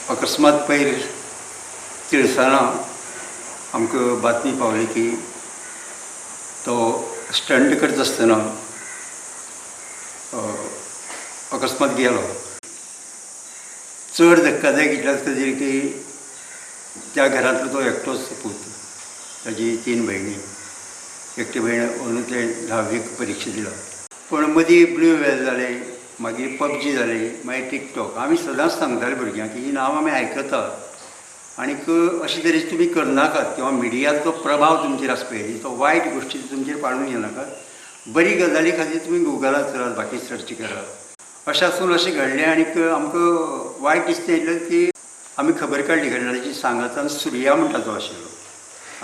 अकस्मात पयर तिळसाना आमकां बातमी पावली की तो स्टंट करता आसतना अकस्मात गेलो. चड धक्कादायक इतल्याच खातीर की त्या घरांतलो तो एकटोच पूत. ताजी तीन भयणी, एकटी भयण अंदू ते धावेक परिक्षा दिला. पूण मदीं ब्लू वेल जालें, मागीर पबजी जाली, मागीर टिकटॉक. आमी सदांच सांगताले भुरग्यांक की ही नांवां आमी आयकता आनीक अशे तरेचे तुमी करनाकात किंवा मिडियाचो प्रभाव तुमचेर आसा पळय तो वायट गोश्टी तुमचेर पाडून घेनाकात. बरी गजाली खातीर तुमी गुगलार चलात, बाकी सर्च करात. अशें आसून अशें घडलें आनीक आमकां वायट दिसता इतलें की आमी खबर काडली घडणाची सांगातान सुर्या म्हणटा तो आशिल्लो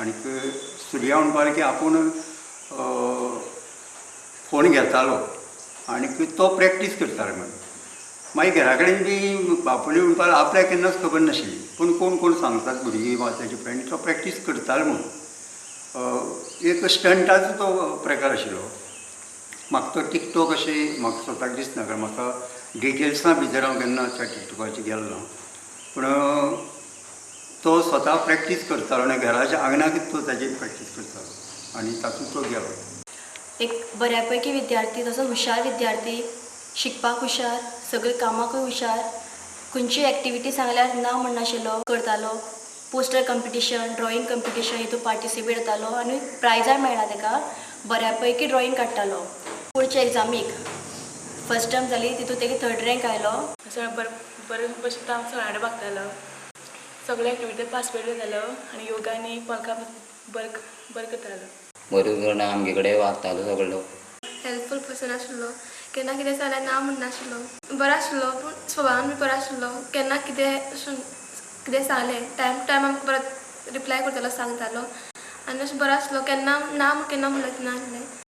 आनीक सुर्या म्हणपाक की आपूण फोन घेतालो आनीक तो प्रॅक्टीस करतालो म्हण. मागीर घरा कडेन बी बापूय म्हणपाक आपल्याक केन्नाच खबर नाशिल्ली, पूण कोण कोण सांगतात भुरगीं वा ताजे फ्रेंड तो प्रॅक्टीस करतालो म्हूण. एक स्टंटाचो तो प्रकार आशिल्लो. म्हाका तो टिकटॉक अशें म्हाका स्वताक दिसना, कारण म्हाका डिटेल्सां भितर हांव केन्ना त्या टिकटॉकाचेर गेलो ना. पूण तो स्वता प्रॅक्टीस करतालो आनी घराच्या आंगणाक तो ताजी प्रॅक्टीस करतालो आनी तातूंत तो गेलो. एक बऱ्यापैकी विद्यार्थी, तसो हुशार विद्यार्थी, शिकपाक हुशार, सगळे कामाकूय हुशार. खंयची एक्टिविटी सांगल्यार ना म्हणनाशिल्लो, करतालो. पोस्टर कंपिटिशन, ड्रॉइंग कंपिटिशन हितून पार्टिसिपेट जातालो आनी प्रायजाय मेळ्ळा ताका. बऱ्यापैकी ड्रॉइंग काडटालो. फुडच्या एग्जामीक फर्स्ट टर्म जाली, तितून तेगे थर्ड रँक आयलो. सगळें बरें बरें भशेन हांव सगळ्यां कडेन वागतालो. सगळे एक्टिविटी पार्टिसिपेट जातालो आनी योगा आनी पलका बरें बरें करतालो. बरें करून आमगे कडेन वागतालो सगळो. हेल्पफूल पर्सन आशिल्लो. केन्ना कितें जाल्यार ना म्हणनाशिल्लो. बरो आशिल्लो, पूण स्वभावान बी बरो आशिल्लो. केन्ना कितें अशें कितें सांगलें, टायम टू टायम आमकां परत रिप्लाय करतालो, सांगतालो आनी अशें बरो आसलो. केन्ना ना केन्ना म्हणलें नासलें.